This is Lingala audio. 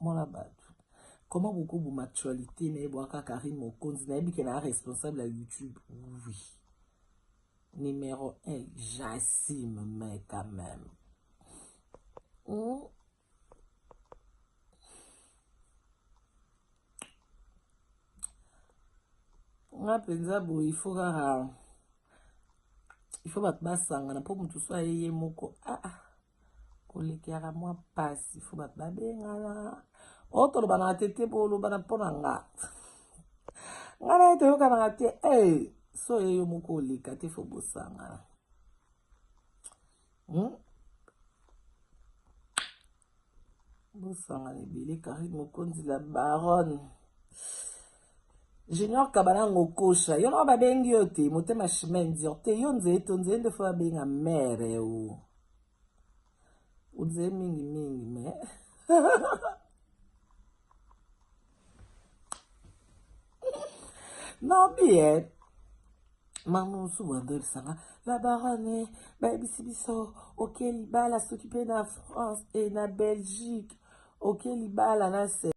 Mwana bato. Comment bokoboma actualité na ye bwaka Karine Mokonzi nayebi ke na responsable ya YouTube. Oui. Numéro 1, j'assume, mais quand même. Nga mpenza boye il faut kaka il faut bato basangana mpo moto so aye ye moko ah, ah. Kolekaka mwa mpasi fo bato babengana oyo tolobanaka te te bolobana mpo na nga nga na ye toyokanaka te hey, so ye yo moko oleka te fo bosangana Bosangana ebele Karine Mokonzi la baronne Junior Kabana ngokosha yo nao babengi yo te motema chemin dur te yo nzeye to nzeye nde fo babenga mere o onzeye mingi mingi mais non bien mama mosusu bandolisanga la baronne bayebisi biso oke libala soki mpe na France e na Belgique oke libala na se.